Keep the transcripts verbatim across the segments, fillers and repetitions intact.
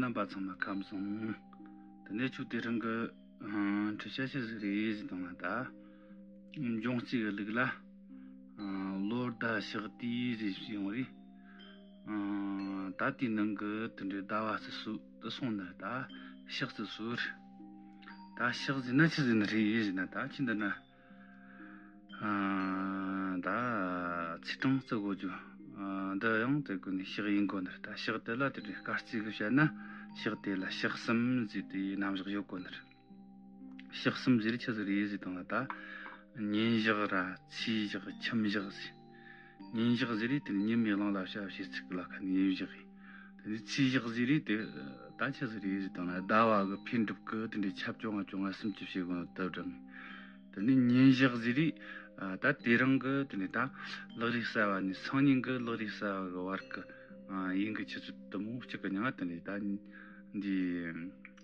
རྣམ་པ་ཚང་མ་ཁམས་བཟང་། དེ་ནས་ཁྱོད་དེ་རིང་གི་ཨ་འཕྲུལ་ཆས་ཆི་ཟིག་རེད་ཟེར་དང་ན། ད་འབྱུང་རྩིས་གི་ལུགས་ལ་ཨ་ལོ་ཟླ་ཞག་དུས་ཟེར་ཞིག་ཡོང་རེད། ཨ་ད་དེའི་ནང་གི་དེ་འདྲའི་ཟླ་བ་རྩི་སྲོལ་དེ་སོང་ན་ད་ཞག་རྩི་སྲོལ་རེད། ད་ཞག་ཟེར་ན་ཆི་ཟིག་ནི་རེད་ཟེར་ན། ད་ཁྱོད་འདི་ན་ཨ་ད་ཚེས་གྲངས་བརྩི་དགོས་རྒྱུ་ཨ་འདི་ཡང་དེ་ཀུན་ནས་ཞག་ཡིན་དགོས་ནི་རེད། ད་ཞག་དེ་ལ་དེ་འདྲའི་སྐར་རྩིས་གི་བཤད་ན་ཞག་དེ་ལ་ཞག་གསུམ་ཟེར་དེ་རྣམ་གཞག་ཡོད་དགོས་ནི་རེད། ཞག་གསུམ་ཟེར་ཆི་ཟིག་རེད་ཟེར་དང་ན། ད་ཉིན་ཞག་ར་ཚེས་ཞག་ཁྱིམ་ཞག་ཟེར། ཉིན་ཞག་ཟེར་རེད་དེ་ཉི་མའི་གླིང་ལ་བྱ་བྱེད་ཚིག་ལ་ཁ་ཉིན་ཞག་ཡིན། དེ་ནས་ཚེས་ཞག་ཟེར་རེད་དེ་ད་ཆི་ཟིག་རེད་ཟེར་དང་ན། ཟླ་བ་གི་འཕེལ་འགྲིབ་གི་དེ་འདྲའི་ཆ་བཅོ་ལྔ་བཅོ་ལྔ་སུམ་ཅུ་བྱེད་དགོས་ནོ་དེ་དྲན། དེ་ནས་ཉིན་ཞག་ཟེར་རེད་ཨ་ད་དེ་རིང་གི་དེ་ནས་ད་ལག་རིས་གསར་བ་ནས་སང་ཉིན་གི་ལག་རིས་གསར་བ་གི་བར་གི་ཨ་ཡིན་གི་ཆུ་ཚོད་དུ་མོ་གཅིག་གི་ཉིན་དེ་ནས་ད་འདི་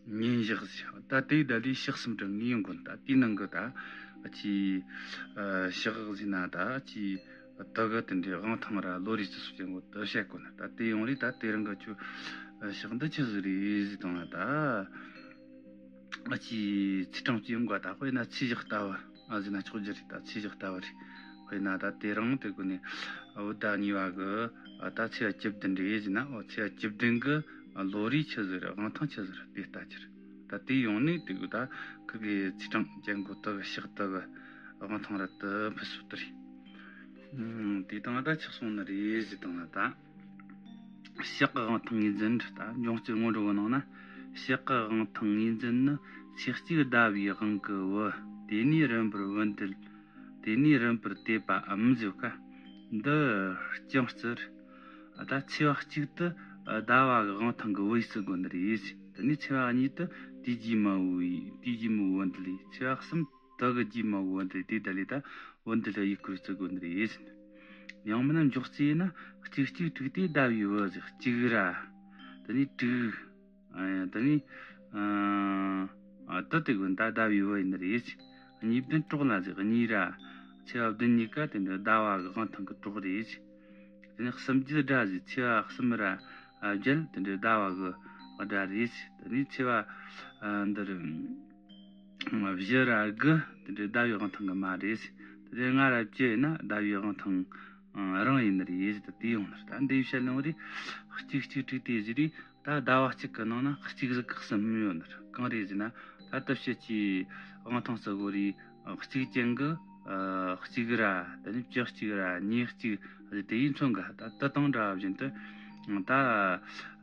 ཉིན་ཞག་ཟེར། ད་དེའི་ད་ལས་ཞག་གསུམ་དྲུག་ངེས་ཡོང་དགོས། ད་དེའི་ནང་གི་ད་ཨ་ཅི་ཨ་ཞག་ཟེར་ན་ད་ཨ་ཅི་དེ་གི་དེ་འདྲའི་དབང་ཐང་ར་ལོ་རེའི་རྩི་སྲོལ་ཅན་གོ་དེ་བཤད་དགོས་ན། ད་དེ་ཡོང་རེད། ད་དེ་རིང་གི་ཁྱོད་ཨ་ཞག་འདི་ཆི་ཟིག་རེད་ཟེར་དང་ན། ད་ཨ་ཅི་ཚེས་གྲངས་ཅི་ཡོང་ག་ད་དཔེར་ན་ཚེས་ཞག་ལྟ་བུ་ཨ་ཟེར་ན་ཆོག་རྒྱུ་རེད། ད་ཚེས་ཞག་ལྟ་བུ་རེད། དཔེར་ན་ད་དེ་རིང་དེ་ཀུན་ནས་ཨ་བུ་ཟླ་གཉིས་པ་གི་ཨ་ད་ཚེས་པ་བཅུ་བདུན་རེད་ཟེར་ན། འོ་ཚེས་པ་བཅུ་བདུན་གི་ཨ་ལོ་རེའི་ཆི་ཟིག་རེད། དབང་ཐང་ཆི་ཟིག་རེད། དེ་ལྟ་རྒྱུ་རེད། ད་དེ་ཡོང་ནས་དེ་གི་ད་ཁི་གི་ཚེས་གྲངས་ཅན་གོ་དེ་གི་ཞག་དེ་གི་དབང་ཐང་ར་དེ་འཕེལ་སྲོལ་དེ་རེད། ཨུམ། དེ་དང་ད་ཆགས་སོང་ནི་རེད་ཟེར་དང་ན། ད་ཞག་གི་དབང་ཐང་ངོས་འཛིན་རེད། ད་འབྱུང་རྩིས་སྔོན་འགྲོ་གི་ནང་ན་ཞག་གི་དབང་ཐང་ངོས་འཛིན་ནི་ཚེས་གཅིག་ཟླ་བའི་དབང་གི་བུ། དེ་ནས་རིམ་པར་བུ་འདུལ། དེ་ནས་རིམ་པར་དེད་པའམ་ཟེར་ག་འདི་རྐྱང་རྩི་རེད། ད་ཚེས་པ་གཅིག་དེ་ཟླ་བ་གི་དབང་ཐང་གི་བུ་ཡིས་བརྩི་དགོས་ནི་རེད། དེ་ནས་ཚེས་པ་གཉིས་དེ་དེའི་རྗེས་མ་བུ་ཡིས། དེའི་རྗེས་མ་བུ་འདུལ་ལས། ཚེས་པ་གསུམ་དེ་གི་རྗེས་མ་བུ་འདུལ། དེ་ད་ལས་ད་བུ་འདུལ་ལ་ཡི་གུར་བརྩི་དགོས་ནི་རེད། ཡང་མིན་ན་འཇོག་རྩིས་ཡིན་ན་གཅིག་གཅིག་དྲུག་དེ་ཟླ་བའི་བུ་ཟེར། གཅིག་ར། དེ་ནས་དྲུག་ཨ་དེ་ནས་ཨ་ཨ་དེ་དེ་ཀུན་ད་ཟླ་བའི་བུ་ཡིན་ནི་རེད། གཉིས་བདུན་གྲོགས་ལ་ཟེར། གཉིས་ར། ཚེས་པ་བདུན་གཉིས་ཀ་དེ་འདྲ་ཟླ་བ་གི་དབང་ཐང་གི་གྲོགས་རེད། དེ་ནས་གསུམ་བརྒྱད་དགྲ་ཟེར། ཚེས་པ་གསུམ་ར་ཨ་བརྒྱད་དེ་འདྲ་ཟླ་བ་གི་དགྲ་རེད། དེ་ནས་ཚེས་པ་ཨ་འདི་རུ། བཞི་ར་དགུ་དེ་འདྲའི་ཟླ་བའི་དབང་ཐང་གི་མ་རེད། དེ་ལྔ་ར་བཅུ་ཡིན་ན་ཟླ་བའི་དབང་ཐང་རང་ཡིན་ནི་རེད། དེ་ཡོང་ནི་རེད། ད་འདི་བཤད་ལོང་རེད། གཅིག་གཅིག་དྲུག་དེ་བཞི་རེད། ད་ཟླ་བ་གཅིག་གི་ནང་ན་གཅིག་ཟིག་གི་གསུམ་ཡོད་ནི་རེད། གང་རེད་ཟེར་ན། ད་ལྟ་བཤད་ཀྱི་དབང་ཐང་རྩི་དགོས་རེད། གཅིག་ཅན་གི་ཨ་གཅིག་ར། དེ་ནས་བཅུ་གཅིག་ར། ཉེར་གཅིག་དེ་ཡིན་མཚོན་ག་ད་དེ་དང་འདྲ་བ་བཞིན་དུ། ད་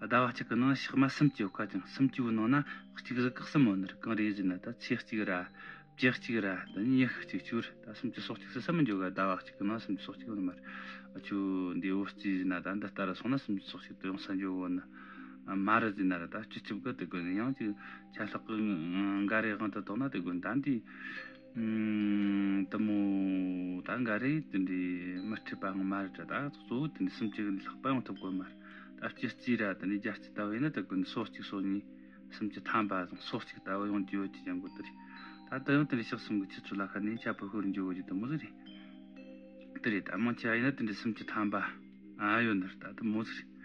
ཟླ་བ་གཅིག་གི་ནང་ཞག་མ་སུམ་ཅུ་ཡོད་ཀ་ཅང་སུམ་ཅུ་བོ་ནང་ན་གཅིག་ཟིག་གི་གསུམ་ཡོད་ནི་རེད། གང་རེད་ཟེར་ན། ད་ཚེས་གཅིག་ར། བཅུ་གཅིག་ར། ད་ཉི་ཤུ་གཅིག་བཅུ་ར། ད་སུམ་ཅུ་སོ་གཅིག་ཟེར་ས་མི་འཇོག་ག་ཟླ་བ་གཅིག་གི་ནང་སུམ་ཅུ་སོ་གཅིག་ཡོད་ནི་མ་རེད། ཨ་ཆུ་འདི་འོ་རྩིས་ཟེར་ན་ད་འདི་ལྟ་ར་སོང་ན་སུམ་ཅུ་སོ་གཅིག་ཏུ་ཡོང་ས་འཇོག་གོ་ནི་མ་རེད་ཟེར་ན་ར། ད་སྤྱི་ཁྱབ་གི་དེ་དགོས་ནི་ཡང་ཅིག་ཆ་ལྷག་གི་འགའ་རེ་དབང་དུ་བཏང་ན་དེ་དགོས་ནི། ད་འདི། ཨུམ། དེ་མོ་ད་འགའ་རེ་དེ་འདྲའི་མི་འཁྲིད་པའང་མ་རེད་དྲ། ད་གཙོ་བོ་དེ་འདྲའི་སུམ་ཅུ་ལྷག་པ་ཡོང་ཐུབ་དགོས་མ་རེད། ད་སྤྱི་རྩིས་ར་དེ་འདྲའི་རྒྱ་རྩིས་ལྟ་བུ་ཡིན་ན་དེ་ཀུན་སོ་གཅིག་སོ་གཉིས། སུམ་ཅུ་ཐམ་པ་དང་སོ་གཅིག་ལྟ་བུ་ཡོང་རྒྱུ་ཡོད་ཀྱི་ཅང་གོ་དེ་རེད། ད་དེ་ཡང་དེ་འདྲའི་ཞག་གསུམ་གྱི་ཆུ་ཚོད་ལ་ཁ་ནས་ཁྱད་པར་ཤོར་འགྱོ་གོ་རྒྱུ་དེ་མོ་ཟིག་རེད། དེ་རེད། ད་མང་ཆེ་བ་ཡིན་ན་དེ་འདྲའི་སུམ་ཅུ་ཐམ་པ་ཨ་ཡོད་ནི་རེད། ད་དེ་མོ་ཟིག་རེད།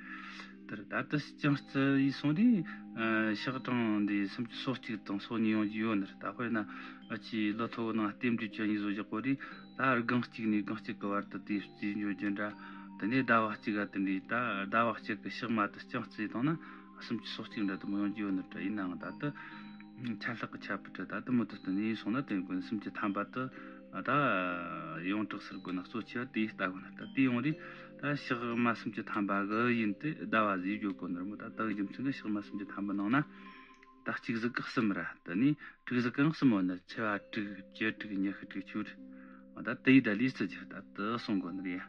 དེར་ད་ལྟ་རྐྱང་རྩི་ཡིན་སོང་དུས། ཨ་ཞག་གྲངས་འདི་སུམ་ཅུ་སོ་གཅིག་དང་སོ་གཉིས་ཡོང་རྒྱུ་ཡོད་ནི་རེད། ད་དཔེར་ན་ཨ་ཅི་ལོ་ཐོ་བོ་ནང་རྟེན་འབྲེལ་བཅུ་གཉིས་བཟོ་བཞག་གོ་རེད། ད་སྒང་གཅིག་ནས་སྒང་གཅིག་གི་བར་དུ་དེ་རྩིས་འཇོག་རྒྱུ་འདྲ། དེ་ནས་ཟླ་བ་གཅིག་ག་དེ་འདྲའི་ད་ཟླ་བ་གཅིག་གི་ཞག་མ་དེ་རྐྱང་རྩི་བཏང་ན་སུམ་ཅུ་སོ་གཅིག་འདྲ་དེ་མོ་ཡོང་རྒྱུ་ཡོད་ནི་རེད། ཡིན་ནའང་ད་ལྟ་ཆ་ལྷག་གི་ཁྱད་པར་དེ་ད་དེ་མོ་དེ་ལྟ་ནས་ཡིན་སོང་ན་དེ་ཀུན་སུམ་ཅུ་ཐམ་པ་དེ་ད་ཡོངས་གྲགས་ཟེར་དགོས་ན་གཙོ་ཆེ་བ་དེ་ལྟ་དགོས་ན། ད་དེ་ཡོང་རེད། ད་ཞག་མ་སུམ་ཅུ་ཐམ་པ་གི་ཡིན་ཏེ་ཟླ་བ་ཟེར་བརྗོད་དགོས་ནི་རེད་མོ། ད་ད་གི་རྒྱུ་མཚན་གི་ཞག་མ་སུམ་ཅུ་ཐམ་པ་ནང་ན་ད་གཅིག་ཟིག་གི་གསུམ་ར། དེ་ནས་དྲུག་ཟིག་གང་གསུམ་ཡོད་ནི། ཚེས་པ་དྲུག་བཅུ་དྲུག་ཉི་ཤུ་དྲུག་བཅུ་རེད། ད་དེ་ཡི་ད་ལས་རྩི་རྒྱུ་ད་དེ་གསུང་དགོས་ནི་རེད།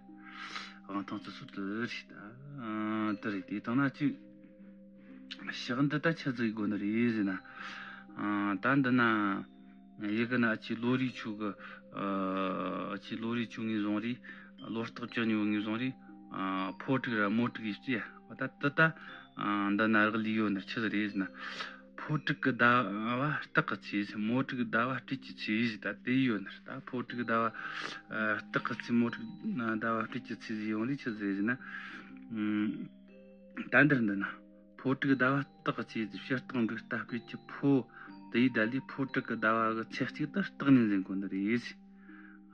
དབང་ཐང་རྩི་སྲོལ་དེ་རེད། ད་དེ་རེད། དེ་དང་ན་ཅིག་ཞག་འདི་ད་ཆི་ཟིག་དགོས་ནི་རེད་ཟེར་ན། ཨ་ད་འདི་ན་ཡི་གེ་ན་ཨ་ཅི་ལོ་རེའི་ཆུ་གི། ཨ་ཅི་ལོ་རེའི་ཆུ་ངོས་བཟུང་རེད། ལོ་རྟགས་བཅུ་གཉིས་པོ་ངོས་བཟུང་རེད། ཨ་ཕོ་དྲུག་ར་མོ་དྲུག་ཡིས་བརྩིས། ཨ་ད་དེ་ད་ཨ་འདི་ན་རག་ལས་ཡོད་ནི་ཆི་ཟིག་རེད་ཟེར་ན། ཕོ་དྲུག་གི་ཟླ་བ་སྟག་གི་ཚེས། མོ་དྲུག་གི་ཟླ་བ་སྤྲེལ་གྱི་ཚེས་ཟེར། ད་དེ་ཡོད་ནི་རེད། ད་ཕོ་དྲུག་གི་ཟླ་བ་ཨ་སྟག་གི་ཚེས། མོ་དྲུག་ཟླ་བ་སྤྲེལ་གྱི་ཚེས་ཟེར་ཡོང་རེད། ཆི་ཟིག་རེད་ཟེར་ན། ཨ་ད་འདིར་འདི་ན། ཕོ་དྲུག་ཟླ་བ་སྟག་ཅེས་ཕྱི་སྟག་འབྲུག་རྟ་སྤྲེལ་གྱི་ཕོ། དེ་ཡི་ཟླ་ལས་ཕོ་དྲུག་གི་ཟླ་བ་གི་ཚེས་གཅིག་ཏུ་སྟག་ནི་འཛིན་དགོས་ནི་རེད།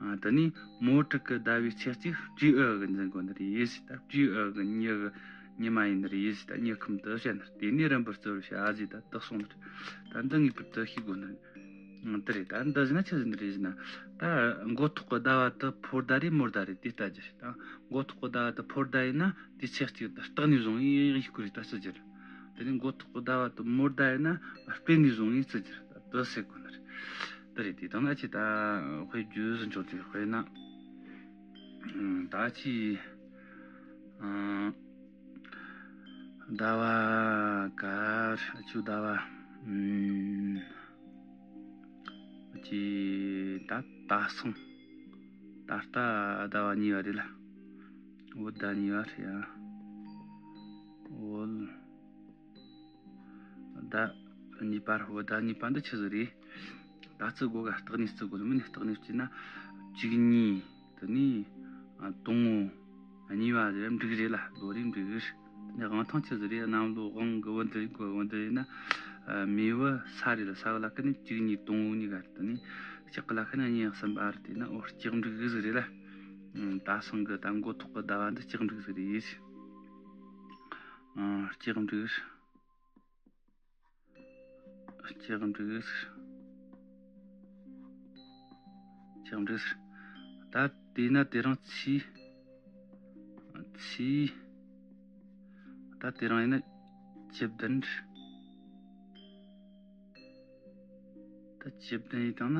ཨ། དེ་ནས་མོ་དྲུག་གི་ཟླ་བའི་ཚེས་གཅིག་སྤྲེའུ་གི་འཛིན་དགོས་ནི་རེད། ད་སྤྲེའུ་གི་མྱི་གི་ཉི་མ་ཡིན་ནི་རེད། ད་མྱི་ཁམས་དུ་བཤད་ནི་རེད། དེ་ནས་རིམ་པར་རྩི་བར་བྱ་ཟེར། ད་དག་སོང་ནི་རེད། ད་འདི་ངེས་པར་དུ་ཤེས་དགོས་ནི་རེད། དེ་རེད། ད་འདི་ཟེར་ན་ཆི་ཟིག་ནི་རེད་ཟེར་ན། ད་མགོ་ཐོག་གི་ཟླ་བ་དེ་ཕོ་ཟླ་རེད་མོ་ཟླ་རེད། དེ་ལྟ་རྒྱུ་རེད། ད་མགོ་ཐོག་གི་ཟླ་བ་དེ་ཕོ་ཟླ་ཡིན་ན། དེ་ཚེས་གཅིག་ཏུ་སྟག་ནི་བཟུང་ཡིན་ཡིག་སྐུར་ད་སྲིད་རྒྱུ་རེད། དེ་ནས་མགོ་ཐོག་གི་ཟླ་བ་དེ་མོ་ཟླ་ཡིན་ན་སྤྲེལ་ནི་བཟུང་ཡིན་སྲིད་རྒྱུ་རེད། ད་དེ་ཟེར་དགོས་ནི་རེད། དེ་རེད། དེ་དང་ན་ཅི་ད་དཔེ་བརྗོད་ཟིན་ཆོག་དེ་དཔེར་ན། ད་ཅི་ཟླ་བ་གར་ཆུ་ཟླ་བ། ཅི་ད་ད་སོང་། ད་ལྟ་ཟླ་བ་གཉིས་པ་རེད་ལ། བོད་ཟླ་གཉིས་པ་རེད་ཡ། བོད་ཟླ་གཉིས་པ་རེད། བོད་ཟླ་གཉིས་པ་འདི་ཆི་ཟིག་རེད། ད་བརྩི་དགོས་ག་སྟག་ནས་བརྩི་དགོས། མི་ནས་སྟག་ནས་བརྩིས་ན་བཅུ་གཉིས། དེ་ནས་ཨ་དང་བོ། གཉིས་པ་རེད། འབྲུག་རེད་ལ། ལོ་རེད་འབྲུག་རེད། དེ་ནས་དབང་ཐང་ཆི་ཟིག་རེད། གནམ་ལོ་དབང་གི་བོད་ཟླ་ཡིན་གོ། བོད་ཟླ་ཡིན་ན་ཨ་མེ་བོད་ས་རེད་ལ། ས་བོད་ལ་ཁ་ནས་བཅུ་གཉིས་དང་བོ་གཉིས་ཀ་རེད། དེ་ནས་ལྕགས་གི་ལ་ཁ་ནས་གཉིས་གསུམ་པ་རེད། དེ་ན་འོ་ལྕགས་འབྲུག་གི་ཟིག་རེད་ལ། ད་སང་གི་ད་མགོ་ཐོག་གི་ཟླ་བ་འདི་ལྕགས་འབྲུག་ཟིག་རེད། ཨ་ལྕགས་འབྲུག་ལྕགས་འབྲུག་ལྕགས་འབྲུག་ད་དེས་ན་དེ་རིང་ཚེས། ཚེས། ད་དེ་རིང་ཡིན་ན་བཅུ་བདུན། ད་བཅུ་བདུན་ཡིན་དང་ན།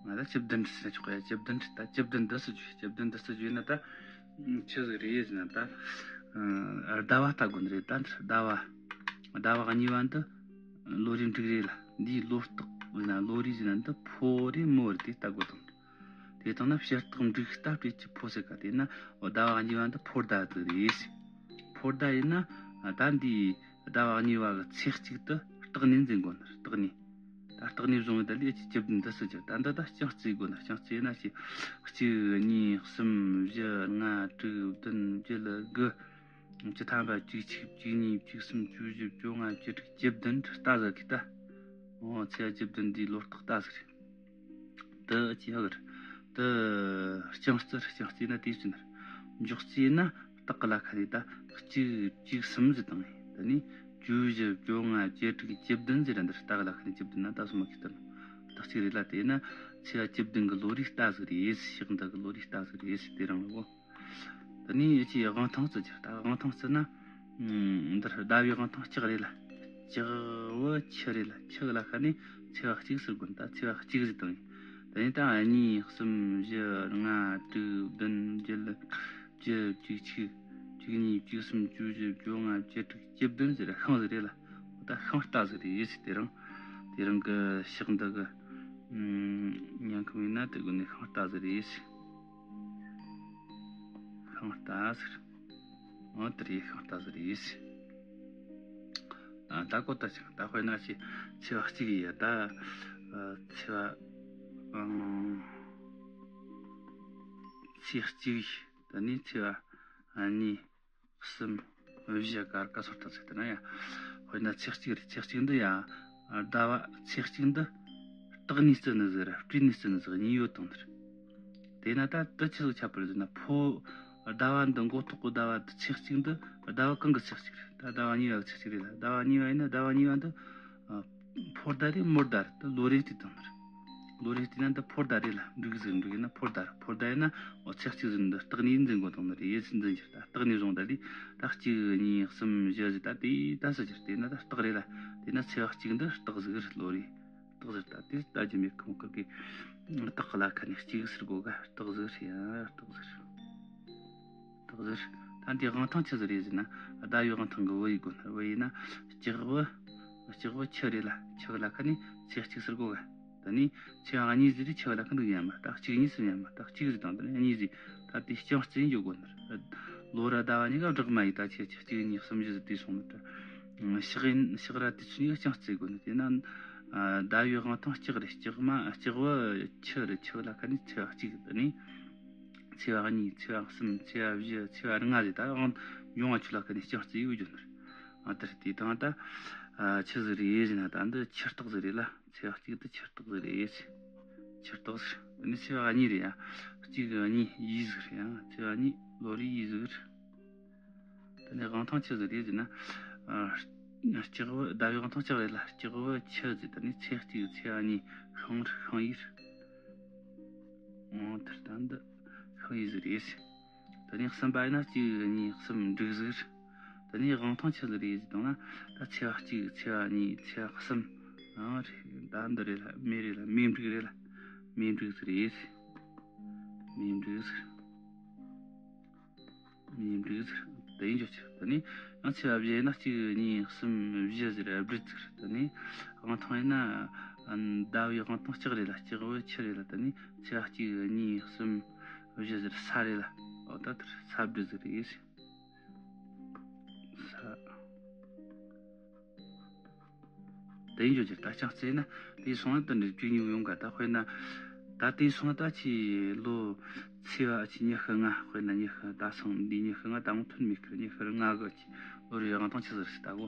ང་ད་བཅུ་བདུན་ཟེར་ཆོག་གི་ཡ། བཅུ་བདུན་ད་བཅུ་བདུན་འདི་སུ་བརྗོད། བཅུ་བདུན་འདི་སུ་བརྗོད་ན་ད་ཆི་ཟིག་རེད་ཟེར་ན། ད་ཨ་ཟླ་བ་ལྟ་དགོས་ནི་རེད། ད་ཟླ་བ། ཟླ་བ་གཉིས་པ་འདི་ལོ་རེ་འབྲུག་རེད་ལ། འདིའི་ལོ་རྟགས་ཟེར་ན་ལོ་རེ་ཟེར་ན་འདི་ཕོ་རེད་མོ་རེད། དེ་ལྟ་དགོས་དང་། དེ་དང་ན་ཕྱི་སྟག་འབྲུག་རྟ་སྤྲེལ་གྱི་ཕོ་ཟེར་ག་དེ་ན་ཟླ་བ་གཉིས་པ་འདི་ཕོ་ཟླ་དེ་རེད། ཕོ་ཟླ་ཡིན་ན་ད་འདིའི་ཟླ་བ་གཉིས་པ་གི་ཚེས་གཅིག་ཏུ་སྟག་ནི་འཛིན་དགོས་ནི་རེད། སྟག་ནི། ད་སྟག་ནི་བཟུང་བའི་ད་ལས་ཀྱི་བཅུ་བདུན་འདི་སུ་གྱུར། ད་འདི་ད་རྐྱང་རྩིས་དགོས་ན། རྐྱང་རྩིས་ན་ཅི། གཅིག་གཉིས་གསུམ་བཞི་ལྔ་དྲུག་བདུན་བརྒྱད་དགུ། བཅུ་ཐམ་པ་བཅུ་གཅིག་བཅུ་གཉིས་བཅུ་གསུམ་བཅུ་བཞི་བཅོ་ལྔ་བཅུ་དྲུག་བཅུ་བདུན་རྟ་ཟེར་གི་ད། འོ་ཚེས་བཅུ་བདུན་འདིའི་ལོ་རྟགས་རྟ་ཟེར། དེ་ཅི་ཧ་གི་རེད། དེ་རྐྱང་རྩིས། རྐྱང་རྩིས་ན་དེ་ཟེར་ན། མགྱོགས་རྩིས་ན་སྟག་གི་ལ་ཁ་ནས་ད་གཅིག་བཅུ་གསུམ་ཟེར་དང་། དེ་ནས་བཅུ་བཞི་བཅོ་ལྔ་བཅུ་དྲུག་བཅུ་བདུན་ཟེར་ར། འདིར་སྟག་གི་ལ་ཁ་ནས་བཅུ་བདུན་ན་ད་སོ་མ་གི་ལྟར་ནོ། ད་གཅིག་རེད་ལ། དེ་ན་ཚེས་བཅུ་བདུན་གི་ལོ་རེའི་རྟ་ཟིག་རེད། ཕྱི་ཟླ་གི་ལོ་རེའི་རྟ་ཟིག་རེད། དེ་རིང་ལ་འོ། དེ་ནས་ཅི་དབང་ཐང་རྩི་རྒྱུ། ད་དབང་ཐང་རྩི་ན། ཨུམ། འདིར་ཟླ་བའི་དབང་ཐང་ལྕགས་རེད་ལ། ལྕགས་བོ་ཁྱི་རེད་ལ། ཁྱི་གི་ལ་ཁ་ནས་ཚེས་པ་གཅིག་ཟེར་དགོས། ད་ཚེས་པ་གཅིག་ཟེར་དང་། དེ་ནས་ད་གཉིས་གསུམ་བཞི་ལྔ་དྲུག་བདུན་བརྒྱད་བཅུ་བཅུ་གཅིག་བཅུ་གཉིས་བཅུ་གསུམ་བཅུ་བཞི་བཅོ་ལྔ་བཅུ་དྲུག་བཅུ་བདུན་ཟེར་ཤིང་ཟིག་རེད་ལ། ད་ཤིང་རྟ་ཟིག་རེད་ཟེར། དེ་རིང་། དེ་རིང་གི་ཕྱི་ཟླ་གི་ཨུམ། ཉིན་གུང་ཡིན་ན་དེ་དགོས་ནས་ཤིང་རྟ་ཟིག་རེད་ཟེར། ཤིང་རྟ་ཟེར། འོ་དེ་རེད། ཤིང་རྟ་ཟེར་རེད། ཨ་ད་གོ་ད་ཅིག་ད་དཔེར་ན་ཅི་ཚེས་པ་གཅིག་ཡིན་ཡ། ད་ཨ་ཚེས་པ་ཨང་ཚེས་གཅིག་དེ་ནས་ཚེས་པ་ཨ་གཉིས་གསུམ་བཞི་གར་ག་སོར་ད་ཚེས་དེ་ན་ཡ། དཔེར་ན་ཚེས་གཅིག་རེད། ཚེས་གཅིག་འདི་ཡ་ཟླ་བ་ཚེས་གཅིག་འདི་སྟག་ནས་བརྩི་ནི་ཟིག་ར་སྤྲེལ་ནས་བརྩི་ནི་ཟིག་གཉིས་ཡོད་དང་འདིར། དེས་ན་ད་དེ་ཆི་ཟིག་ཁྱད་པར་ཟེར་ན། ཕོ་ཟླ་བ་འདི་མགོ་ཐོག་གི་ཟླ་བ་འདི་ཚེས་གཅིག་འདི་ཟླ་བ་གང་གི་ཚེས་གཅིག་རེད། ད་ཟླ་བ་གཉིས་པ་གི་ཚེས་གཅིག་རེད་ལ། ཟླ་བ་གཉིས་པ་ཡིན་ན་ཟླ་བ་གཉིས་པ་འདི་ཨ་ཕོ་ཟླ་རེད་མོ་ཟླ་རེད། ད་ལོ་རེ་བལྟས་དང་ནི་རེད། ལོ་རེ་བལྟས་ན་འདི་ཕོ་ཟླ་རེད་ལ། འབྲུག་ཟེར་འབྲུག་ཡིན་ན་ཕོ་ཟླ་རེད། ཕོ་ཟླ་ཡིན་ན་འོ་ཚེས་གཅིག་ཟེར་འདི་སྟག་ནས་འཛིན་དགོས་དང་ནི་རེད། ཡིད་སུ་འཛིན་གྱི་ད་སྟག་ནས་བཟུང་ད་ལས་ད་གཅིག་གཉིས་གསུམ་བཞི་ཟེར་ད་དེ་ད་སུ་གྱུར། དེས་ན་ད་སྟག་རེད་ལ། དེས་ན་ཚེས་པ་གཅིག་འདི་སྟག་ཟིག་རེད། ལོ་རེ། སྟག་ཟེར་ད་དེ་ལྟ་རྒྱུ་མེད་ཁོ་མོ་ཁུར་གི། སྟག་གི་ལ་ཁ་ནས་གཅིག་ཟེར་གོ་ག་སྟག་ཟེར་ཡ། སྟག་ཟེར། སྟག་ཟེར། ད་འདི་དབང་ཐང་ཆི་ཟིག་རེད་ཟེར་ན། ཟླ་བའི་དབང་ཐང་གི་བུ་ཡིན་དགོས་ན། བུ་ཡིན་ན་ལྕགས་བུ། ལྕགས་བུ་ཁྱི་རེད་ལ། ཁྱི་གི་ལ་ཁ་ནས་ཚེས་གཅིག་ཟེར་གོ་ག་ད་ནི་ཚེས་པ་གཉིས་ཟེར་རེད། ཁྱི་གི་ལ་ཁ་འདུག་ཡ་མ་ད་གཅིག་གཉིས་ཟེར་ཡ་མ་ད་གཅིག་ཟེར་དང་ད་ནི་གཉིས་ཟེར། ད་དེ་རྐྱང་རྩིས་ཡིན་འཇོག་དགོས་ན། ལོ་ར་ཟླ་བ་གཉིས་ཀ་འགྲིག་མ་ཡིན། ད་ཁྱི་ཁྱི་གཅིག་གཉིས་གསུམ་བཞི་ཟེར་དུས་སོང་ན་ད། ཕྱི་ཡིན་ཕྱི་ར་དེ་ཚོ་གཉིས་ཀ་རྐྱང་རྩིས་དགོས་ན། དེས་ན་ཟླ་བའི་དབང་ཐང་ལྕགས་རེད། ལྕགས་མ་ལྕགས་བུ་ཁྱི་རེད། ཁྱི་གི་ལ་ཁ་ནས་ཚེས་པ་གཅིག་ད་ནི། ཚེས་པ་གཉིས། ཚེས་པ་གསུམ། ཚེས་པ་བཞི། ཚེས་པ་ལྔ་ཟེར། ད་ཡང་འབྱུང་བ་ཆོས་ལ་བརྟེན་ནས་ལྕགས་རྩི་ཡོད་རྒྱུ་ནི་རེད། ཨ་དེར་དེ་དང་ད་ཆི་ཟིག་རེད་ཟེར་ན། ད་འདི་ཆུ་རྟགས་ཟིག་རེད་ལ། ཚེས་པ་གཅིག་དེ་ཆུ་རྟགས་ཟིག་རེད། ཆུ་རྟགས་ཟིག་ཨ་ནི་ཚེས་པ་གཉིས་རེད་ཡ། གཅིག་གཉིས་ཡས་ཟིག་རེད་ཡ། ཚེས་པ་གཉིས་ལོ་རེའི་ཡས་ཟིག་རེད། དེ་ནས་དབང་ཐང་ཆི་ཟིག་རེད་ཟེར་ན། ཨ་ལྕགས་བུ། ཟླ་བའི་དབང་ཐང་ལྕགས་རེད་ལ། ལྕགས་བུ་ཆུ་ཟེར། དེ་ནས་ཚེས་གཅིག་ཚེས་གཉིས་ཤིང་རི་ཤིང་ཡས། འོ་དེར་ད་འདི་ཤིང་ཡས་ཟིག་རེད། དེ་ནས་གསུམ་པ་ཡིན་ན་གཅིག་གཉིས་གསུམ་འབྲུག་ཟིག་རེད། དེ་ནས་དབང་ཐང་ཆི་ཟིག་རེད་ཟེར་བཏང་ན། ད་ཚེས་པ་གཅིག་ཚེས་པ་གཉིས་ཚེས་པ་གསུམ། ཨ་རེད། ད་འདི་རེད་ལ། མེ་རེད་ལ། མེ་འབྲུག་རེད་ལ། མེ་འབྲུག་ཟིག་རེད། མེ་འབྲུག་ཟིག་མེ་འབྲུག་ཟེར། དེ་ཡིན་རྒྱུ་ཆི། དེ་ནས་ཡང་ཚེས་པ་བཞི་ཡིན་ན་གཅིག་གཉིས་གསུམ་བཞི་ཟེར་སྦྲུལ་ཟིག་རེད། དེ་ནས་དབང་ཐང་ཡིན་ན། ཟླ་བའི་དབང་ཐང་ལྕགས་རེད་ལ། ལྕགས་བུ་ཆུ་རེད་ལ། དེ་ནས་ཚེས་པ་གཅིག་གཉིས་གསུམ་བཞི་ཟེར་ས་རེད་ལ། འོ་ད་དེར་ས་སྦྲུལ་ཟིག་རེད། ས། དེ་ཡིན་རྒྱུ་ཆི། ད་ལྕགས་རྩི་ན་དེ་སོང་ན་དེ་འདྲ་བཅུ་གཉིས་ཡོང་ག་ད་དཔེར་ན་ད་དེ་སོང་ན་ད་ཆི་ལོ་ཚེས་པ་ཆི་ཉི་ཤུ་ལྔ། དཔེར་ན་ཉི་ཤུ། ད་སང་འདི་ཉི་ཤུ་ལྔ། ད་མོ་ཐོན་མེད་ཀི། ཉི་ཤུ་ལྔ་གི་ཆི་ལོ་རེའི་དབང་ཐང་ཆི་ཟིག་རེད་ཟེར་ལྟ་གོ།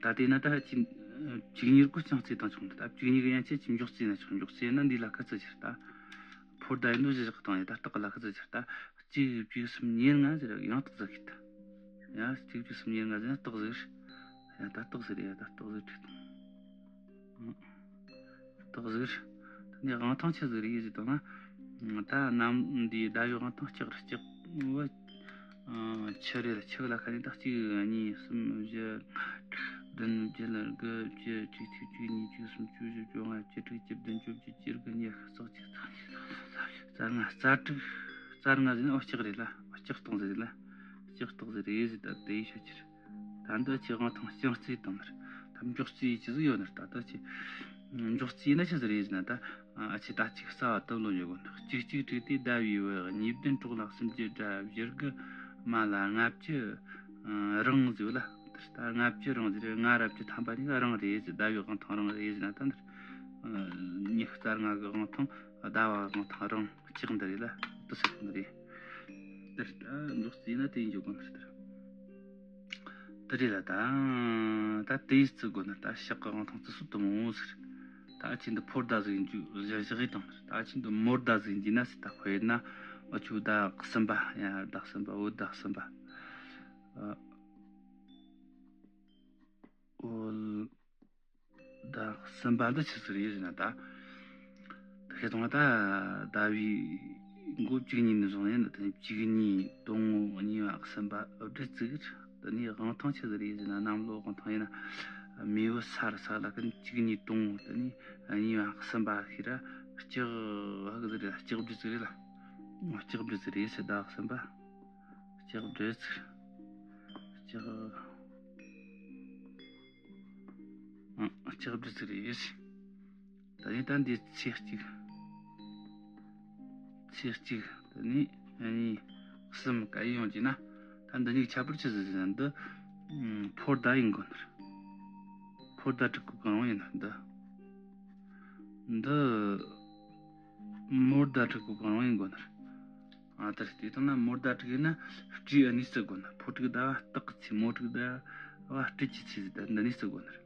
ད་དེ་ན་ད་ཆི་བཅུ་གཉིས་སྐོར་ཀྱང་རྩི་བཏང་ཆོག་འདི། ད་བཅུ་གཉིས་གི་ཡན་ཆད་ཆི་མགྱོགས་རྩིས་ན་ཆོག་མགྱོགས་རྩིས་ན་འདི་ལ་ཁ་ཚ་ཆི་རེད། ད་ཕོར་ཟླ་ཡིན་ནོ་གཞི་བཞག་བཏང་ཡ། ད་རྟགས་ལ་ཁ་ཚ་ཆི་རེད། ད་གཅིག་བཅུ་གསུམ་ཉེར་ལྔ་ཟེར་ཡང་རྟགས་ཟིག་གི་ད། ཡ་གཅིག་བཅུ་གསུམ་ཉེར་ལྔ་ཟེར་ན་རྟགས་ཟིག་རེད། ཡ་ད་རྟགས་ཟིག་རེད། ཡ་ད་རྟགས་ཟིག་བྲིས་དང་། རྟགས་ཟིག་རེད། ད་ནི་དབང་ཐང་ཆི་ཟིག་རེད་ཟེར་བཏང་ན། ད་ནམ་འདི་ཟླ་བའི་དབང་ཐང་ལྕགས་རེད། ལྕགས་བུ་ཆུ་རེད་ལ། ཆུ་ལ་ཁ་ནས་ད་གཅིག་གཉིས་གསུམ་བཞི་བདུན་བརྒྱད་དགུ་བཅུ་གཅིག་གཅིག་གཅིག་གཉིས་གཅིག་གསུམ་བཅུ་བཞི་བཅོ་ལྔ་བཅུ་དྲུག་བཅུ་བདུན་བཅོ་བརྒྱད་བཅུ་དགུ་ཉི་ཤུ་རྩ་གཅིག་རྩ་གཉིས་རྩ་གསུམ་རྩ་ལྔ་རྩ་དྲུག་རྩ་ལྔ་ཟེར་ན། འོ་ལྕགས་རེད་ལ། འོ་ལྕགས་རྟགས་ཟིག་རེད་ལ། ལྕགས་རྟགས་ཟིག་རེད་ཟེར། ད་དེ་ཡི་ཤ་ཆི་རེད། ད་འདི་ཆི་དབང་ཐང་ལྕགས་རྩི་དང་ནི་རེད། ད་མགྱོགས་རྩིས་ཆི་ཟིག་ཡོད་ནི་རེད། ད་ལྟ་ཆི་མགྱོགས་རྩིས་ན་ཆི་ཟིག་རེད་ཟེར་ན། ད་ཨ་ཆི་ད་གཅིག་རྩ་བ་དུམ་བློ་ཡོད་གོ་ནི། གཅིག་གཅིག་དྲུག་སྟེ་ཟླ་བའི་བུ། གཉིས་བདུན་གྲོགས་ལ་སུམ་བརྒྱད་དགྲ། བཞི་དགུ་མ་ལ་ལྔ་བཅུ་རང་ཟེར་བ་ལ། ད་ལྔ་བཅུ་རང་ཟེར། ལྔ་ར་བཅུ་ཐམ་པ་ནི་རང་རེད་ཟེར། ཟླ་བའི་དབང་ཐང་རང་རེད་ཟེར་ན། ད་འདིར་ཉི་ཤུ་རྩ་ལྔ་གི་དབང་ཐང་ཟླ་བ་དབང་ཐང་རང་ལྕགས་འདི་རེད་ལ། དུ་སེ་འདི་རེད། འདིར་ད་མགྱོགས་རྩིས་ན་དེ་ཡིན་རྒྱུ་གོ་ནི་རེད། འདིར། དེ་རེད་ལ། ད་ད་དེ་ཡི་རྩི་དགོས་ན་ད་ཕྱག་གི་དབང་ཐང་རྩི་སྲོལ་དུ་མང་བོ་ཟིག་རེད། ད་ཨ་ཆི་འདི་ཕོར་ཟླ་ཟིག་ཡིན་རྒྱུ་བཞག་བཞག་ཡིན་དང་། ད་ཨ་ཆི་འདི་མོར་ཟླ་ཟིག་ཡིན་རྒྱུ་ན་ཟེར། ད་དཔེར་ན་འུ་ཆོ་ཟླ་གསུམ་པ་ཡ། ཟླ་གསུམ་པ། འོ་ཟླ་གསུམ་པ། ཨ་འོ་ཟླ་གསུམ་པ་འདི་ཆི་ཟིག་རེད་ཟེར་ན། ད་ད་ཤེས་སོང་ང་། ད་ཟླ་བའི་མགོ་བཅུ་གཉིས་ནས་བཟུང་ཡིན་ན། དེ་ནས་བཅུ་གཉིས། དང་པོ། གཉིས་པ། གསུམ་པ། བདུན་པ་ཟེར་གི། དེ་ནས་དབང་ཐང་ཆི་ཟིག་རེད་ཟེར་ན། གནམ་ལོ་དབང་ཐང་ཡིན་ན་མེ་བོ་ས་རུ་ས་ལ་ཀ་ནས་བཅུ་གཉིས། དང་པོ། དེ་ནས་གཉིས་པ། གསུམ་པ་ཤི་ར་ལྕགས་ཧ་གི་ཟིག་རེད། ལྕགས་སྦྲུལ་ཟིག་རེད་ལ། ལྕགས་སྦྲུལ་ཟིག་རེད་ཟེར། ཟླ་གསུམ་པ་ལྕགས་སྦྲུལ་ཟིག་ལྕགས། ཨ་ལྕགས་སྦྲུལ་ཟིག་རེད། ད་ནི་ད་འདི་ཚེས་གཅིག་ཚེས་གཅིག་དེ་ནས་གཉིས། གསུམ་ག་ཡིན་ཡོང་གི་ན། ད་འདི་གཉིས་ཁྱད་པར་ཆི་ཟིག་ཟེར་ན། འདི་ཕོར་ཟླ་ཡིན་དགོས་ནི་རེད། ཕོར་ཟླ་དྲུག་གི་གང་རུང་ཡིན་ན། འདི་འདི་མོར་ཟླ་དྲུག་གི་གང་རུང་ཡིན་དགོས་ནི་རེད། ཨ་ད་རེད། དེ་ལྟར་ན་མོར་ཟླ་དྲུག་ཡིན་ན་སྤྲེའུ་གཉིས་རྩི་དགོས་ན། ཕོ་དྲུག་ཟླ་བ་སྟག་གི་ཚེས། མོ་དྲུག་ཟླ་བ་སྤྲེལ་གྱི་ཚེས་ཟེར། ད་འདི་གཉིས་རྩི་དགོས་ན་རེད།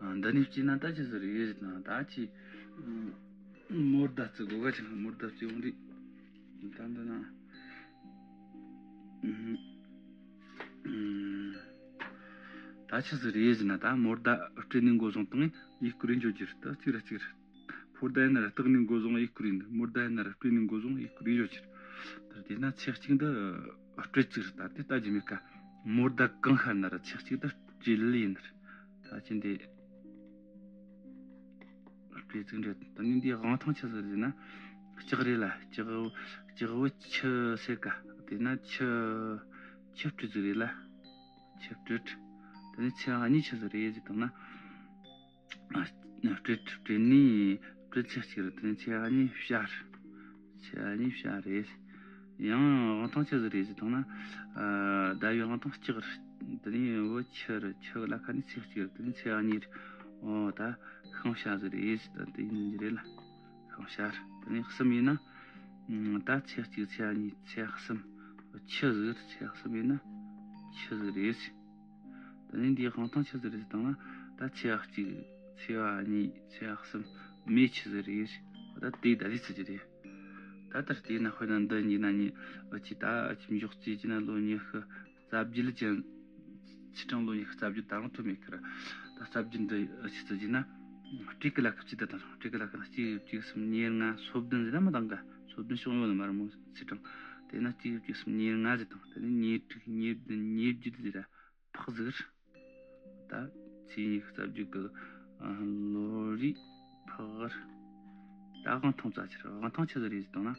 ཨ་འདི་གཉིས་བརྩིས་ན་ད་ཆི་ཟིག་རེད་ཟེར་ན། ད་ཆི་མོར་ཟླ་རྩི་དགོས་ག་ཆི་ན། མོར་ཟླ་རྩི་ཡོང་རེད། ད་འདི་ན་ད་ཆི་ཟིག་རེད་ཟེར་ན། ད་མོར་ཟླ་སྤྲེལ་ནས་འགོ་བཟུང་བཏང་ཡིན་སྐོར་ཡིན་འཇོག་རྒྱུ་རེད། ད་གཅིག་ར་གཅིག་རེད། ཕོ་ཟླ་ཡིན་ན་ར་སྟག་ནས་འགོ་བཟུང་ཡི་སྐོར་ཡིན། མོ་ཟླ་ཡིན་ན་ར་སྤྲེལ་ནས་འགོ་བཟུང་ཡི་སྐོར་ཡིན་ཡོད་ཕྱིར། ད་དེ་ན་ཚེས་གཅིག་འདི་སྤྲེལ་ཟིག་རེད། ད་དེ་ལྟ་རྒྱུ་མེད་ཀ། མོ་ཟླ་གང་ཤར་ན་ར་ཚེས་གཅིག་འདི་སྤྲེལ་ཡིན་ནི་རེད། ད་ཅི་འདི་སྤྲེལ་ཟིག་འདྲ། ད་ནི་འདི་དབང་ཐང་ཆི་ཟིག་རེད་ཟེར་ན། ལྕགས་རེད་ལ། ལྕགས་ལྕགས་བུ་ཆུ་ཟེར་ཀ། དེ་ན་ཆུ་ཆུ་སྤྲེལ་ཟིག་རེད་ལ། ཆུ་སྤྲེལ། ད་ནི་ཚེས་གཉིས་ཆི་ཟིག་རེད་ཟེར་བཏང་ན། སྤྲེལ་སྤྲེལ་ནི་སྤྲེལ་ཚེས་གཅིག་རེད། དེ་ནས་ཚེས་གཉིས་བྱ་རེད། ཚེས་གཉིས་བྱ་རེད། ཡང་དབང་ཐང་ཆི་ཟིག་རེད་ཟེར་བཏང་ན། ཟླ་བའི་དབང་ཐང་ལྕགས་རེད། དེ་ནས་བུ་ཆུ་རེད། ཆུ་ལ་ཁ་ནས་ཚེས་གཅིག་རེད། དེ་ནས་ཚེས་གཉིས་རེད། འོ་ད་ཤིང་བྱ་ཟིག་རེད་ཟེར། ད་དེ་ཡིན་གྱི་རེད་ལ། ཤིང་བྱ་རེད། དེ་ནས་གསུམ་ཡིན་ན། ད་ཚེས་གཅིག་ཚེས་གཉིས་ཚེས་གསུམ་ཆུ་ཟིག་རེད། ཚེས་གསུམ་ཡིན་ན་ཆུ་ཟིག་རེད། དེ་ནས་འདིའི་དབང་ཐང་ཆི་ཟིག་རེད་ཟེར་བཏང་ན། ད་ཚེས་གཅིག་ཚེས་གཉིས་ཚེས་གསུམ་མེ་ཆི་ཟིག་རེད། ད་དེ་ད་རེད་ཟེར་གྱི་རེད། ད་ལྟར་དེ་ན་དཔེར་ན་འདི་ཉིན་ན་ཉིན་ཨ་ཅི་ད་ཨ་ཅི་མགྱོགས་རྩིས་ཀྱི་ན་ལོ་ཉི་ཤུ་རྩ་བརྒྱད་ཅན། ཚེས་གྲངས་ལོ་ཉི་ཤུ་རྩ་བརྒྱད་ད་རུང་ཐོན་མེད་ཁར། ད་རྩ་བརྒྱད་འདི་ཨ་ཅི་ཟེར་གྱི་ན། སྤྲེལ་གི་ལ་ཁ་ཅི་ད་དང་སྤྲེལ་གི་ལ་ཁ་ན་གཅིག་གཅིག་གསུམ་གཉིས་ལྔ་སོ་བདུན་ཟེར་ན་མི་འདང་ག་སོ་བདུན་ཤོག་ཡོད་ནི་མ་རེད་མོ། ཚེས་གྲངས་དེ་ན་གཅིག་གཅིག་གསུམ་གཉིས་ལྔ་ཟེར་དང་དེ་ནས་ཉེར་དྲུག་ཉེར་བདུན་ཉེར་བརྒྱད་ཟེར་ར། ཕག་ཟིག་རེད། ད་ཚེས་ཉི་ཤུ་རྩ་བརྒྱད་གི་ལོ་རེད། ཕག་རེད། ད་དབང་ཐང་རྩ་ཆེར་དབང་ཐང་ཆི་ཟིག་རེད་ཟེར་བཏང་ན།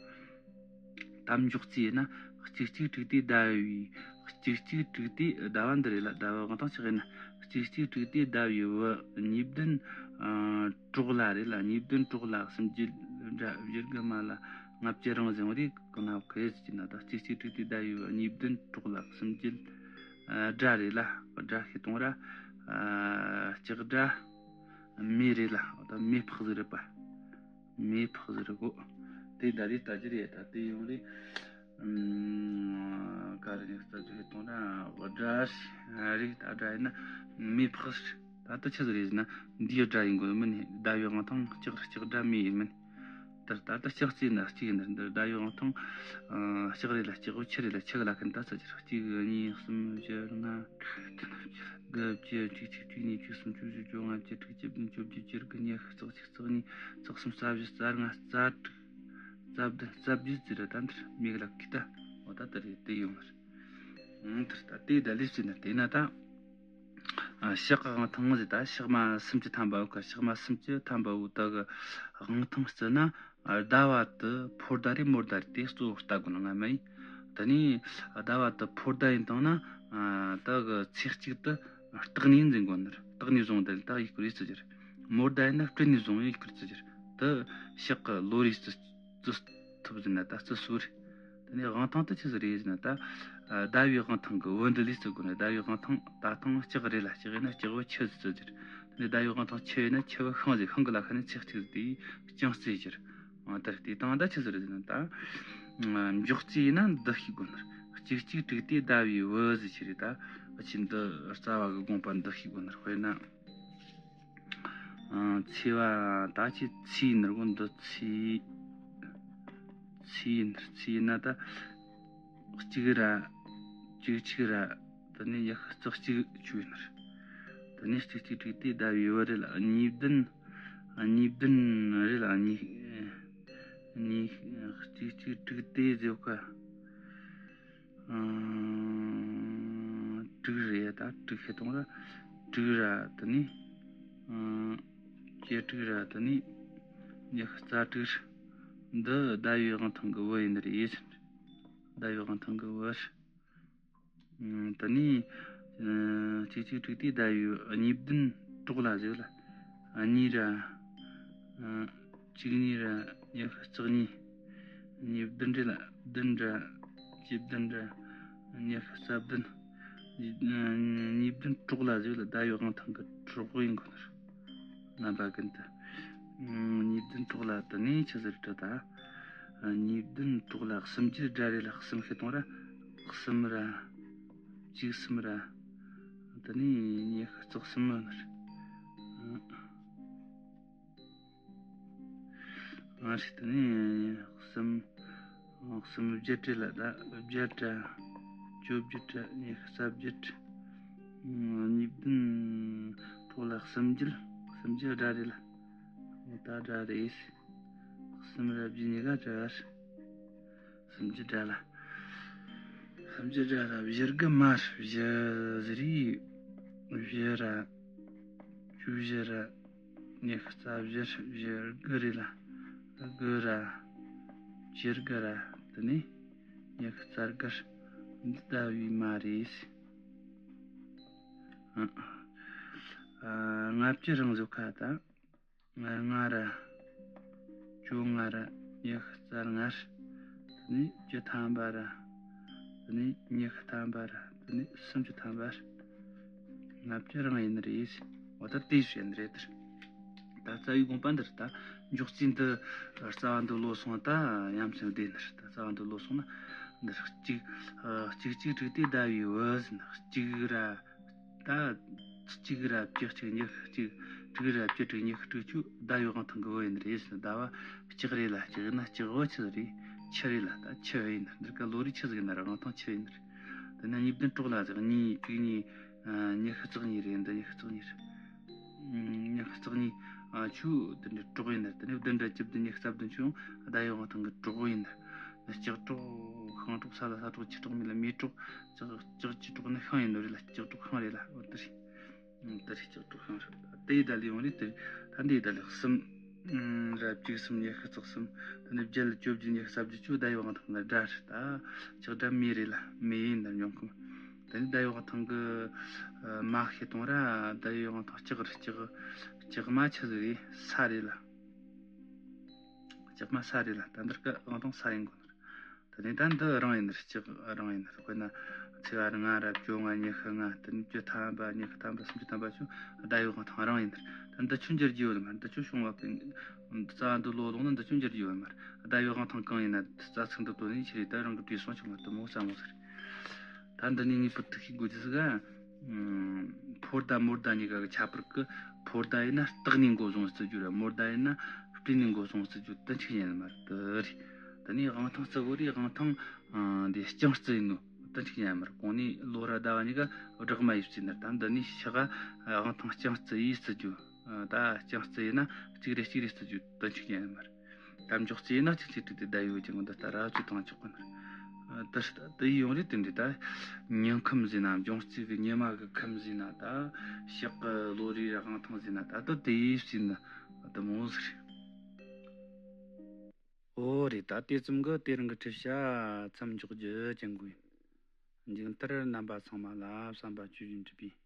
ད་མགྱོགས་རྩིས་ཡིན་ན་གཅིག་གཅིག་དྲུག་སྟེ་ཟླ་བའི་གཅིག་གཅིག་དྲུག་སྟེ་ཟླ་བ་འདི་རེད་ལ། ཟླ་བའི་དབང་ཐང་ཆི་ཟིག་ཡིན་ན་གཅིག་གཅིག་དྲུག་སྟེ་ཟླ་བའི་བུ་གཉིས་བདུན་གྲོགས་ལ་རེད་ལ། གཉིས་བདུན་གྲོགས་ལ་གསུམ་བརྒྱད་དགྲ་བཞི་དགུ་མ་ལ་ལྔ་བཅུ་རང་བཞིན་རེད། གང་ན་ག་ཡོད་ཟེར་གྱི་ན་ད་གཅིག་གཅིག་དྲུག་སྟེ་ཟླ་བའི་བུ་གཉིས་བདུན་གྲོགས་ལ་གསུམ་བརྒྱད། ཨ་དགྲ་རེད་ལ། དགྲ་ཤི་གཏོང་ར། ཨ་ལྕགས་དགྲ་མེ་རེད་ལ། ད་མེ་ཕག་ཟིག་རེད་པ། མེ་ཕག་ཟིག་རེད་གོ། དེ་ད་རེད་ད་ཅི་རེད་ད་དེ་ཡོང་རེད། ཨམ་ག་རེ་ནས་ད་ཅི་རེད་གཏོང་ར་དགྲ་རེད། ད་དགྲ་ཡིན་ན་མེ་ཕག་ཟིག་ད་ལྟ་ཆི་ཟིག་རེད་ཟེར་ན་འདིའི་དགྲ་ཡིན་དགོས་མིན། ཟླ་བའི་དབང་ཐང་ལྕགས་ལྕགས་དགྲ་མེ་ཡིན་མིན། ད་ལྟ་ལྕགས་རྩིས་ན་གཅིག་ཡིན་ན་འདི་ཟླ་བའི་དབང་ཐང་ཨ་ལྕགས་རེད་ལ་ལྕགས་བོ་ཆུ་རེད་ལ་ཆུ་གི་ལ་ཁན་ད་ས་ཆུ་ར་གཅིག་གཉིས་གསུམ་བཞི་ལྔ་དྲུག་བདུན་བརྒྱད་དགུ་བཅུ་གཅིག་གཅིག་གཅིག་གཉིས་བཅུ་གསུམ་བཅུ་བཞི་བཅོ་ལྔ་བཅུ་དྲུག་བཅུ་བདུན་བཅུ་བརྒྱད་བཅུ་དགུ་ཉི་ཤུ་རྩ་གཅིག་རྩ་གཉིས་རྩ་གསུམ་རྩ་བཞི་རྩ་ལྔ་རྩ་དྲུག་རྩ་བདུན་རྩ་བརྒྱད་ཟེར་ར་ད་འདིར་མི་གི་ལ་ཁི་ད་འོ་ད་ད་རེད་དེ་ཡོང་ལ་རེད། ཨང་དེར་ད་དེ་ད་ལེབ་ཟེར་ན་དེ་ན་ད། ཨ་ཕྱག་གི་དབང་ཐང་ཟེར་ད་ཕྱག་མ་སུམ་ཅུ་ཐམ་པ་བོ་ཀ་ཕྱག་མ་སུམ་ཅུ་ཐམ་པ་བོ་ད་གི་དབང་ཐང་བརྩི་ན་ཨ་ཟླ་བ་དུ་ཕོ་ཟླ་རེད་མོ་ཟླ་རེད་དེ་གཙོ་བོ་ལྟ་དགོས་ན་ང་མ་ཡིན། ད་ནི་ཟླ་བ་དུ་ཕོ་ཟླ་ཡིན་དང་ན་ཨ་ད་གི་ཚེས་གཅིག་ཏུ་སྟག་ནི་འཛིན་དགོས་ནི་རེད། སྟག་ནི་བཟུང་དེ་ལ་ད་ཡིག་སྐོར་ཡིག་ཚོ་རྒྱུ་རེད། མོ་ཟླ་ཡིན་ན་སྤྲེལ་ནི་བཟུང་ཡིག་སྐོར་ཚོ་རྒྱུ་རེད། ད་ཕྱག་གི་ལོ་རེ་བརྩི་བརྩི་ཐུབ་ཟིན་ན་ད་བརྩི་སྲོལ་རེད། དེ་ནས་དབང་ཐང་དུ་ཆི་ཟིག་རེད་ཟེར་ན་ད། ཨ་ཟླ་བའི་དབང་ཐང་གི་བུ་འདི་ལས་བརྩི་དགོས་ན་ཟླ་བའི་དབང་ཐང་ད་ཐང་ལྕགས་རེད་ལ་ལྕགས་ཡིན་ན་ལྕགས་བུ་ཆུ་ཟིག་བརྩི་རྒྱུ་རེད། དེ་ནས་ཟླ་བའི་དབང་ཐང་ཆུ་ཡིན་ན་ཆུ་བུ་ཤིང་ཟིག་ཤིང་གི་ལ་ཁ་ནས་ཚེག་གཅིག་དེ་རྐྱང་རྩིས་རྒྱུ་རེད། ཨ་དེར་དེ་དང་ད་ཆི་ཟིག་རེད་ཟེར་ན་ད། ཨ་མགྱོགས་རྩིས་ཡིན་ན་འདི་ཤེས་དགོས་ནི་རེད། གཅིག་གཅིག་དྲུག་སྟེ་ཟླ་བའི་བུ་ཟིག་ཆི་རེད་ད། ཨ་ཆི་འདི་རྩ་བ་གི་དགོངས་པ་འདི་ཤེས་དགོས་ནི་རེད། དཔེར་ན། ཨ་ཚེས་པ་ད་ཅི་ཚེས་ཡིན་ནི་རེད་གོ། འདི་ཚེས་ཚེས་ཡིན་ཚེས་ཡིན་ན་ད་གཅིག་ར་གཅིག་གཅིག་ར་དེ་ནས་ཉི་ཤུ་རྩ་གཅིག་བཅུ་ཡིན་ནི་རེད། དེ་ནས་གཅིག་གཅིག་དྲུག་སྟེ་ཟླ་བའི་བུ་རེད་ལ་གཉིས་བདུན་གཉིས་བདུན་རེད་ལ་གཉིས་གཉིས་གཅིག་གཅིག་དྲུག་སྟེ་ཟེར་ག་ཨ་དྲུག་རེད་ད། དྲུག་ཤེས་དང་ར་དྲུག་ར་དེ་ནས་ཨ་བཅུ་དྲུག་ར་དེ་ནས་ཉི་ཤུ་རྩ་དྲུག་ར། འདི་ཟླ་བའི་དབང་ཐང་གི་བུ་ཡིན་ནི་རེད། ཟླ་བའི་དབང་ཐང་གི་བུ་ར། ཨ་དེ་ནས་ཨ་གཅིག་གཅིག་དྲུག་སྟེ་ཟླ་བའི་གཉིས་བདུན་གྲོགས་ལ་ཟེར་ལ་གཉིས་ར་ཨ་གཅིག་གཉིས་ར་ཉི་ཤུ་རྩ་གཉིས། གཉིས་བདུན་རེད་ལ་བདུན་ར་བཅུ་བདུན་ར་ཉི་ཤུ་རྩ་བདུན། གཉིས་བདུན་གྲོགས་ལ་ཟེར་ལ་ཟླ་བའི་དབང་ཐང་གི་གྲོགས་ཡིན་དགོས་ནི་རེད། རྣམ་པ་ཀུན་ཏུ། གཉིས་བདུན་གྲོགས་ལ་དེ་ནས་ཆི་ཟེར་དྲ་ད། གཉིས་བདུན་གྲོགས་ལ་གསུམ་བརྒྱད་དགྲ་རེད་ལ་གསུམ་ཤེས་དང་ར། གསུམ་ར། བཅུ་གསུམ་ར། དེ་ནས་ཉི་ཤུ་རྩ་གསུམ་མ་ནི་རེད། ཨ་ཞིག་དེ་ནས་གསུམ། གསུམ་བརྒྱད་དྲུག་ལ་ད་བརྒྱད་དྲུག་བཅོ་བརྒྱད་དྲུག་ཉི་ཤུ་རྩ་བརྒྱད། གཉིས་བདུན་གྲོགས་ལ་གསུམ་བརྒྱད། གསུམ་བརྒྱད་དགྲ་རེད་ལ། ད་དགྲ་རེད། གསུམ་ར་བརྒྱད་གཉིས་ཀ་དགྲ་རེད། གསུམ་བརྒྱད་དགྲ་ལ། གསུམ་བརྒྱད་དགྲ་ལ་བཞི་དགུ་མ་རེད། བཞི་ཟེར་རེད། བཞི་ར། བཅུ་བཞི་ར། ཉི་ཤུ་རྩ་བཞི་བཞི་དགུ་རེད་ལ། དགུ་ར། བཅུ་དགུ་ར། དེ་ནས་ཉི་ཤུ་རྩ་དགུ་ར། འདི་ལྟ་བུའི་མ་རེད། ཨ་ལྔ་བཅུ་རང་བཟོ་ཁ་དང་། ལྔ་ར། བཅོ་ལྔ་ར། ཉི་ཤུ་རྩ་ལྔ་ར། དེ་ནས་བཅུ་ཐམ་པ་ར། དེ་ནས་ཉི་ཤུ་ཐམ་པ་ར། དེ་ནས་སུམ་ཅུ་ཐམ་པ་ར། ལྔ་བཅུ་རང་ཡིན་ནི་རེད། འོ་ད་དེ་བཤད་ནི་རེད་དེར། ད་རྩ་བའི་དགོངས་པ་འདི་རེད། ད་མགྱོགས་རྩིས་འདི་རྩ་བ་འདི་ལོ་སོང་ད་ཡ་མཚན་བདེ་ནི་རེད། ད་རྩ་བ་འདི་ལོ་སོང་ན་འདི་རེད། གཅིག་ཨ་གཅིག་གཅིག་དྲུག་དེ་ཟླ་བའི་བུ་ཟིན། གཅིག་ར་ད་གཅིག་ར་བཅུ་གཅིག་ཉི་ཤུ་གཅིག། དྲུག་ར་བཅུ་དྲུག་ཉི་ཤུ་དྲུག་ཅུ་ཟླ་བའི་དབང་ཐང་གི་བུ་ཡིན་ནི་རེད་ཟེར། ཟླ་བ་ལྕགས་རེད་ལ། ལྕགས་ན་ལྕགས་བུ་ཆི་རེད། ཁྱི་རེད་ལ། ད་ཁྱི་ཡིན་ནི། འདི་ག་ལོ་རེ་ཆི་ཟིག་ཡིན་ན་ར་དབང་ཐང་ཁྱི་ཡིན་ནི་རེད། དེ་ན་གཉིས་བདུན་གྲོགས་ལ་ཟེར། གཉིས་དྲུག་གཉིས་ཨ་ཉི་ཤུ་རྩ་གཉིས་རེད། འདི་ཉི་ཤུ་རྩ་གཉིས་རེད། ཉི་ཤུ་རྩ་གཉིས་ཨ་ཆུ་དེ་འདྲའི་གྲོགས་ཡིན་ནི། དེ་ནས་བདུན་དྲུག་བཅུ་བདུན་ཉི་ཤུ་རྩ་བདུན་ཆུ་ཡང་ཟླ་བའི་དབང་ཐང་གི་གྲོགས་ཡིན་ནི། ལྕགས་གྲོགས་ཤིང་གྲོགས་ས་ལ་ས་གྲོགས་ཆུ་གྲོགས་མེ་ལ་མེ་གྲོགས། ལྕགས་ལྕགས་ཀྱི་གྲོགས་ནི་ཤིང་ཡིན་ནོ་རེད་ལ། ལྕགས་གྲོགས་ཤིང་རེད་ལ། འོ་དེ་རེད། ད་རེས་ལྕགས་གྲོགས་ཤིང་རེད། དེ་ཡི་ད་ལས་ཡོང་རེད་དེ། ད་འདི་ཡི་ད་ལས་གསུམ་ར་བཅུ་གསུམ་ཉི་ཤུ་རྩ་གསུམ། ད་ནི་བརྒྱད་བཅུ་བརྒྱད་ཉི་ཤུ་རྩ་བརྒྱད་ཅུ་ཟླ་བའི་དབང་ཐང་ལ་དགྲ་རེད། ད་ལྕགས་དགྲ་མེ་རེད་ལ། མེ་ཡིན་ན་འབྱུང་ཁུངས། ད་ནི་ཟླ་བའི་དབང་ཐང་གི་མ་ཤེས་གཏོང་ར། ཟླ་བའི་དབང་ཐང་ལྕགས་རེད། ལྕགས་ལྕགས་མ་ཆི་ཟིག་རེད། ས་རེད་ལ། ལྕགས་མ་ས་རེད་ལ། ད་འདིར་ཀ་དབང་ཐང་ས་ཡིན་དགོས་ནི་རེད། ད་ནི་ད་འདི་རིང་ཡིན་ནི་རེད། ལྕགས་རིང་ཡིན་ནི་རེད། དཔེར་ན་ཚེས་པ་ལྔ་ར་བཅོ་ལྔ་ཉི་ཤུ་ལྔ། དེ་ནས་བཅུ་ཐམ་པ་ཉི་ཤུ་ཐམ་པ་སུམ་ཅུ་ཐམ་པ་ཆུ་ཟླ་བའི་དབང་ཐང་རིང་ཡིན་ནི་རེད། ད་འདི་ཆུ་འགྱུར་རྒྱུ་ཡོད་མ་རེད། འདི་ཆུ་བྱུང་བ་ཀུན་རྩ་བ་འདི་ལོ་ལོང་ན་འདི་ཆུ་འགྱུར་རྒྱུ་ཡོད་མ་རེད། ཟླ་བའི་དབང་ཐང་གང་ཡིན་ན་རྩ་ཚིག་འདི་དོན་ནི་ཆི་རེད། ད་རང་གི་དུས་སོང་ཆུང་བ་དུ་མོ་ས་མོ་ཟེར། ད་འདི་ནས་ངེས་པར་དུ་ཤེས་དགོས་རྒྱུ་ཟིག་ག་ཕོ་ར་མོ་ར་གཉིས་ཀ་གི་ཁྱད་པར་གི། ཕོ་ར་ཡིན་ན་སྟག་ནས་འགོ་བཟུང་བརྩི་རྒྱུ་ར། མོ་ར་ཡིན་ན་སྤྲེལ་ནས་འགོ་བཟུང་བརྩི་རྒྱུ་དོན་གཅིག་ཡིན་མ་རེད། དེ་རེད། དེ་ནས་དབང་ཐང་རྩི་བོ་རེད། དབང་ཐང་འདི་རྐྱང་རྩི་ཡིན་ནོ་དོན་གཅིག་ཡིན་མ་རེད། གོང་ནས་ལོ་ར་ཟླ་བ་གཉིས་ཀ་སྦྲགས་མ་ཡིས་བརྩིས་ནི་རེད། ད་འདི་ནས་ཤག་ག་དབང་ཐང་རྐྱང་རྩི་ཡིས་བརྩི་རྒྱུ། ད་རྐྱང་རྩི་ཡིན་ན་གཅིག་རེ་གཅིག་རེ་བརྩི་རྒྱུ་དོན་གཅིག་ཡིན་མ་རེད། ད་མགྱོགས་རྩིས་ཡིན་ན་གཅིག་གཅིག་དྲུག་དེ་ཟླ་བའི་ཀྱང་འདི་ལྟར་ར་བཅུ་དང་ཆོག་གི་ནི། ད་དེ་ཡི་ཡོང་རེད། དེ་འདྲ་ད་ཉིན་ཁམས་ཟིན་ན། མགྱོགས་རྩིས་ཀྱི་ཉི་མ་གི་ཁམས་ཟིན་ན། ད་ཞག་གི་ལོ་རེའི་དབང་ཐང་ཟིན་ན། ད་ལྟ་དེ་ཡིས་ཟིན་ན་དེ་མོ་ཟིག་རེད། ཨོ་རེད། ད་དེ་ཙམ་གི་དེ་རིང་གི་ཁྲིད་བྱ་མཚམས་འཇོག་རྒྱུ་ཅན་གོ་ཡིན། མཇུག་མཐར་རྣམ་པ་ཚང་མ་ལ་བསམ་པ་ཇི་བཞིན་འགྲུབ་པའི།